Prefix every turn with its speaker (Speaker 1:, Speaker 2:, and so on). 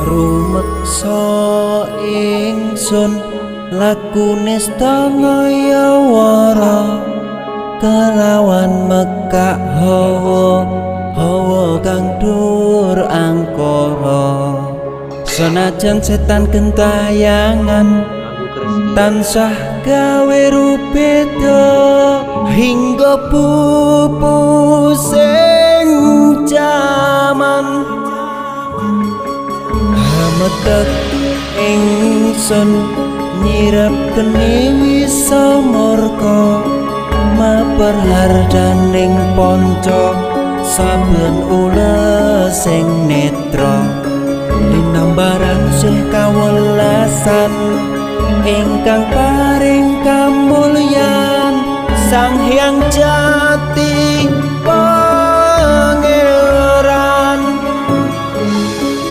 Speaker 1: Rumeksa ingsun lakune ngayawara kelawan mekak hawa hawa kang dur angkara, senajan setan gentayangan
Speaker 2: Nganggo keris iki.
Speaker 1: Tansah gawe rubeda hingga pupusing jaman. Hametek ingsun nyirep geni wisa murka, maper hardaning panca saben ulesing netra, linambaran sih kawelasan ingkang paring kamulyan Sang Hyang Jati.